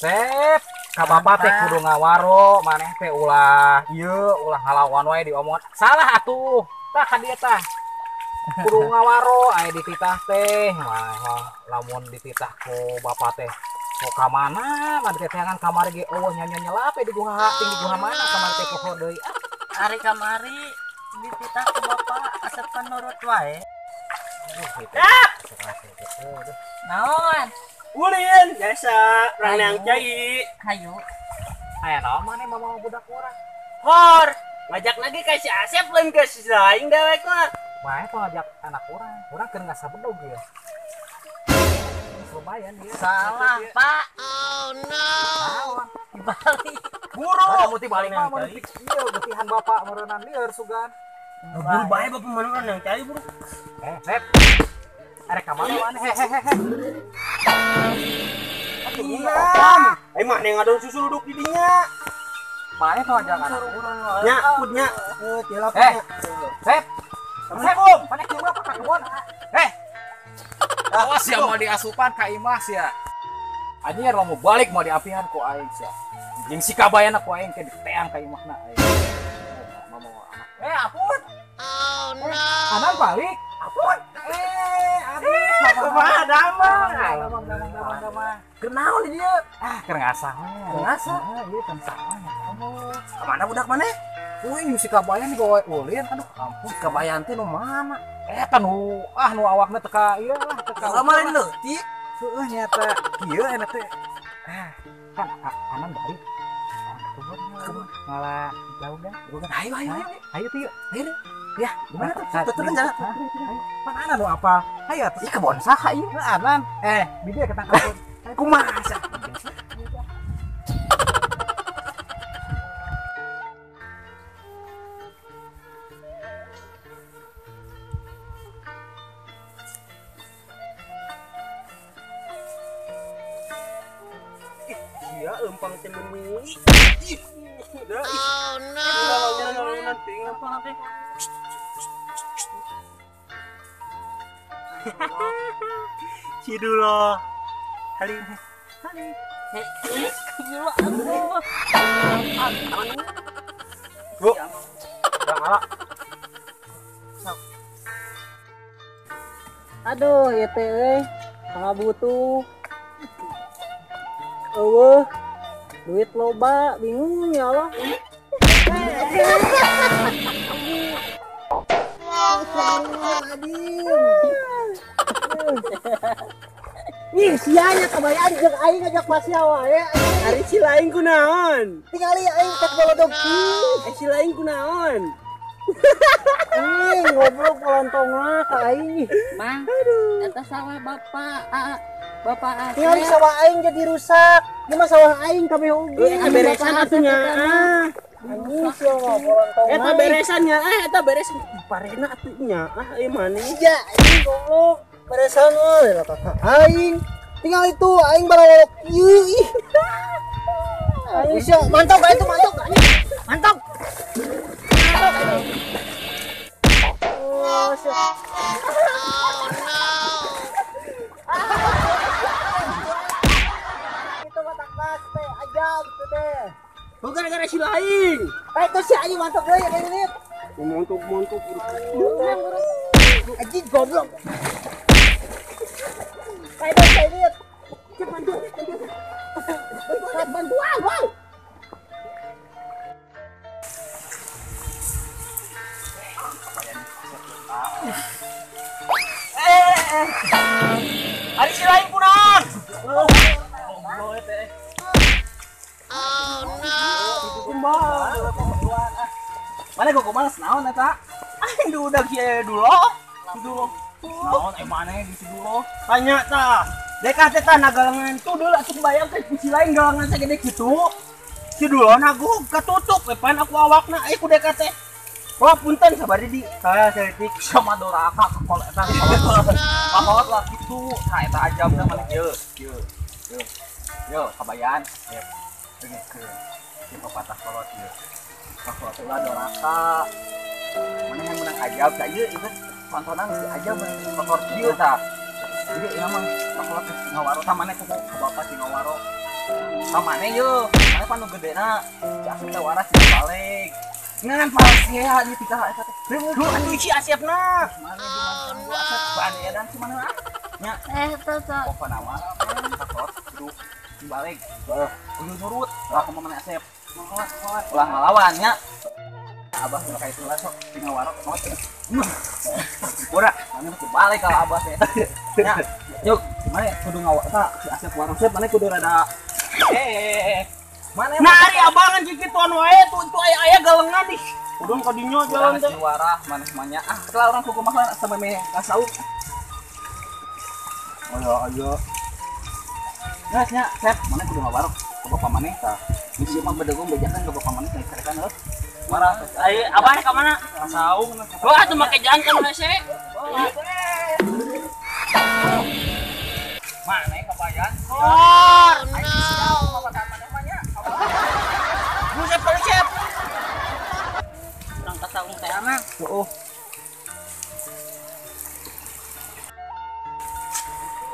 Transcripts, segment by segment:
Sep, ka bapak teh kudu ngawaro, maneh teh ulah ieu ulah ngalawan wae diomongan. Salah atuh. Tah ka dieu tah. Kudu ngawaro aya dititah teh. Maneh lamun dititah ku bapak teh ku ka mana? Mah diteteangan kamari ge eueuh nyanyi-nyelap di guha ting di guha mana kamari teh poho deui. Ari kamari dititah ku bapak asep nurut wae. Naon? Ulin biasa ranang cai. Hayu. Aya naon maneh mamawa budak urang? Hor, ngajak lagi ka si Asep lain ka si Laing dewek mah. Bae tong ngajak anak urang. Urang keur ngasabedog ieu. Lumayan ieu. Salah, Pak. Oh no. Naon? Dibalik. Buru. Kamu ti balik mah mun ieu getihan bapak meureunnan lieur sugan. Buru bae bapak mana ranang cai buru. Sep. Arek ka mana maneh? Hehehe. Iya. Eh mah neng ngadon susu duduk di dinya. Maneh tong ngajak anak urang. Nya, pudnya. Tilap. Sep. Assalamualaikum. Maneh kieu mah ka kebon. Awas ya mau diasupan ka imah sia. Anjir mau balik mau diapihan ku aing sia. Jeung si kabayana ku aing teh diteang ka imahna aing. Mau anak. Apun. Oh no. Anak balik. Apun. Aduh, kumaha damang. Damang. Kenaon di dieu? Ah, keur ngasah we. Keur ngasah? Heeh, ieu kan sawah. Ka mana budak maneh? Uing si kabayan dibawa ulin. Aduh, ampun. Si kabayan teh nu mana? Eta nu nu awakna teh ka ieu lah teh ka. Lama lain leutik. Heueuh nyata kieu enak teh. Kan anan balik. Kebun. Malah jauh dah. Ayo ayo ayo. Ayo tuh yuk. Ayo. Ya, gimana tuh? Tuturkan jalan. Pan anan nu apa? Hayo atuh. Ih kebon saha ieu? Anan. Di dieu ketangkep. Kumaha sia? Iya, lempang teh meuni. Ih, udah. Oh no. Si dulu. Hali. Hali. Bu. Udah. Aduh, ieu teh euy. Pangabutuh. Eueuh, duit loba, bingung ya Allah. Ih, sianya kabayaan jeung aing ngajak pasya wae. Ari si lain kunaon? Tingali aing tek bolodog kieu. Si lain kunaon? Ih, goblok polontongna ka aing. Mang, eta salah bapak. Bapak Asep. Tingali sawah aing jadi rusak. Ieu mah sawah aing kabeh oge. Eta beresan atuh nya. Anjing sia mah polontongna. Eta beresan nya, eta beresan. Parena atuh nya. Ah, ieu maneh. Sia anjing goblok. Beresan euy lah kakak aing. Tinggal itu aing barawok ieu ih. Aing sia mantap ka itu mantap. Mantap. Mantap. Oh, sia. Oh no. Itu mah takbas teh ajab teh teh. Oh, gara-gara si lain. Itu si aing mantap deui kayak ini. Montok montok. Anjing goblok. Saya lihat. Bantuan, bantuan, bantuan, woi. Ari si lain kunaon? Oh no. Mana kok males naon eta? Aing diudag si dulu. Dulu. Naon maneh di dulu? Tanya tah. Deka teh tah nagalengan tuh dulu atuh bayangkeun ku si lain galengan sagede kitu. Si dulu nagu katutup we pan aku awakna euy ku deka teh. Wah punten sabar di saya saeutik sama doraka kalau eta kolot lah kitu. Tah eta ajabna maneh ieu. Ieu. Yo, kabayan. Yep. Dengekeun. Ieu pepatah kolot ieu. Kolot ulah doraka. Maneh yang menang ajab tah ieu itu tontonan si ajab kotor kieu tah. Jadi ieu mah kolot ngawaro tah maneh ku bapak si ngawaro. Ka maneh yeuh, maneh pan nu gedena. Si Asep teh waras si balik. Ngan pasea ieu titah eta teh. Duh atuh si Asepna. Maneh di Asep ban edan si maneh ah. Nya. Teh sok. Pokona mah katot kudu balik. Heeh, kudu nurut. Lah kumaha maneh Asep. Ulah ngalawan nya. Abah nu ka itu lah sok tinggal warok maot. Ora, maneh mesti balik kalau abah teh. Nya, yuk, maneh kudu ngawak ta si Asep warok sep maneh kudu rada maneh nah ari abangan kikituan wae tuh aya-aya galengan ih. Kudu ka dinya jalan teh. Warah maneh mah nya. Ah, setelah urang kumaha sameme kasauk. Ayo ayo. Geus nya, Sep, maneh kudu ngawarok ka bapa maneh tah. Geus ieu mah bedegong bejakan ka bapa maneh teh carekan heuh. Marah. Ai abah ka mana? Ka saung. Wah, atuh make jalan kan hese. Maneh kabayan. Kor. Aing siap ka maneh mah nya. Buset sep. Urang ka saung teh mah. Heeh.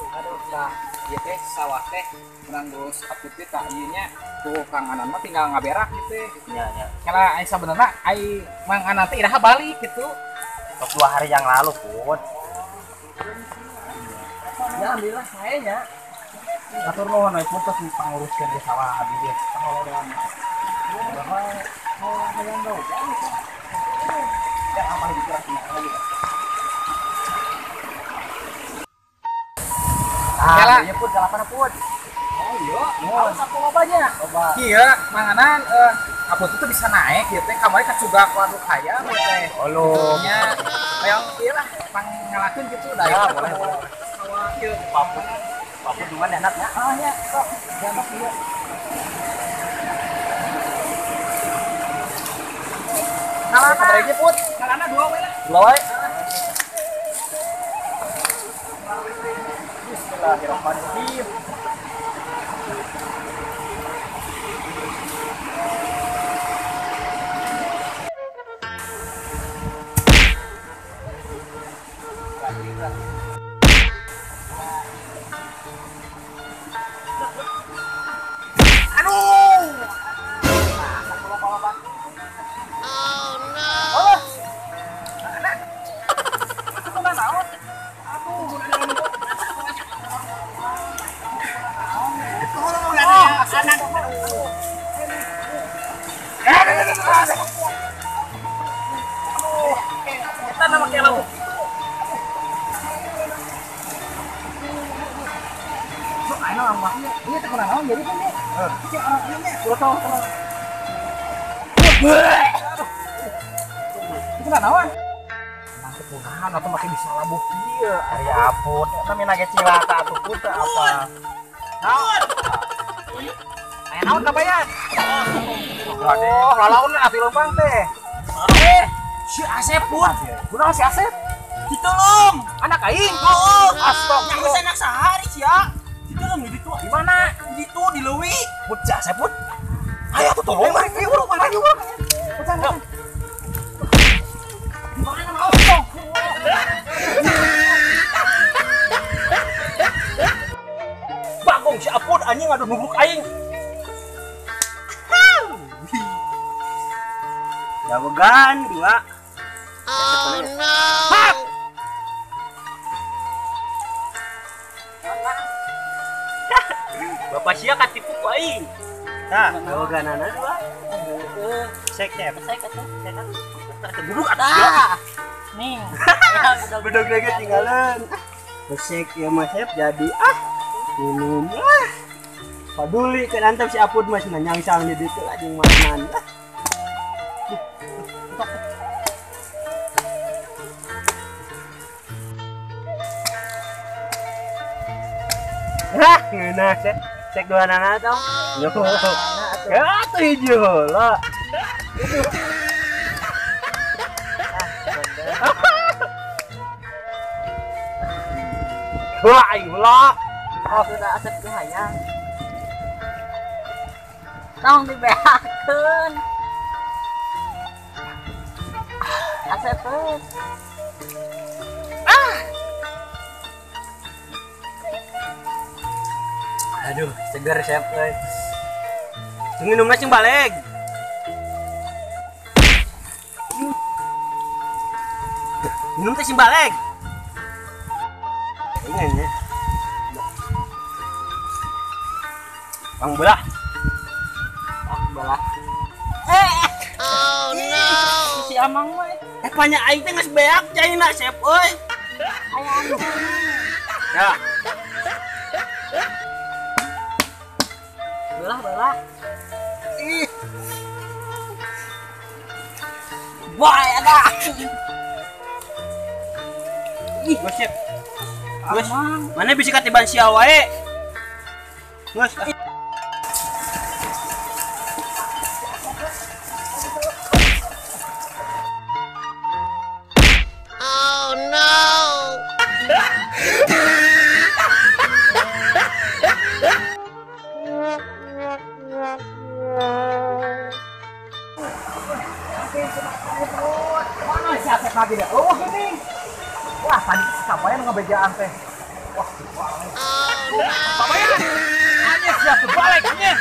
Aduh, tah ieu teh sawah teh urang geus apit teh tah ieu nya tuh kanganan mah tinggal ngaberak gitu. Nya nya. Kala ai sabenerna ai manganan teh iraha balik gitu. Tos 2 hari yang lalu pun. Ya alhamdulillah sae nya. Atur nuhun we pun tos panguruskeun di sawah abdi ge. Pangolodan. Hayang bau. Ya apa dikurang lagi. Ah, ieu pun kalapana pun. Oh iya, halus aku lobanya. Loba. Iya, manganan aput itu bisa naik ieu teh kamari kacugak waduk hayam ieu teh. Halo. Nya hayang ieu lah pangngalakeun kitu da. Ya, boleh boleh. Sawah ieu paput. Paput duluan enak ya. Ah nya, sok jangan ieu. Kalana ieu put. Kalana dua we lah. Dua we. Bismillahirrahmanirrahim. Aduh. Oh no. Oh. Anak. Kita nama kayak lagu gitu. Sok ayo orang ini teh kurang naon jadi kan ya. Cek orang ieu nya. Ulah tahu. Itu kurang naon? Nanti kunaon atuh make bisa labuh kieu. Ari aput, eta mina ge cilaka atuh put apa. Naon? Aya naon kabayan? Oh, lalaun atuh leumpang teh. Si Asep pun. Kunaon si Asep? Ditulung. Anak aing. Heeh. Astagfirullah. Geus anak sahari sia. Ditulung di ditu. Di mana? Di ditu di leuwi. Put si Asep put. Ayo atuh tolong mari urang mari urang. Di mana mau? Bagong si Apun anjing adu nubuk aing. Dawegan dua. Oh no. Bapak sia katipu ku aing. Tah, daweganana dua. Heeh. Sek teh. Sek atuh, sek atuh. Duduk atuh sia. Nih. Bedog lagi tinggalan. Besek ya Mas Sep jadi ah minum ah. Paduli kan antep si Apud mas nyangsang di ditu anjing makanan. Hah, ngeunah sek. Cek dua nana tong. Yo. Ya atuh hiji heula. Wah, aing heula. Oh, sudah Asep ge hayang. Tong dibeakeun. Asep terus. Ah. Aduh, seger siap euy. Minumna sing balik. Minum teh sing balik. Ini ya. Bang belah. Bang belah. Oh no. Si Amang mah. Banyak aing teh geus beak caina sep euy. Aya anu. Ya. Belah belah. Ih. Wah, ada. Ih, gosip. Geus. Mana bisa katiban sial wae. Geus. Oh no. Mana si Asep lagi deh? Oh, gini. Wah, tadi siapa yang ngebejaan teh? Wah, wah. Papayan. Anyes ya, balik anyes.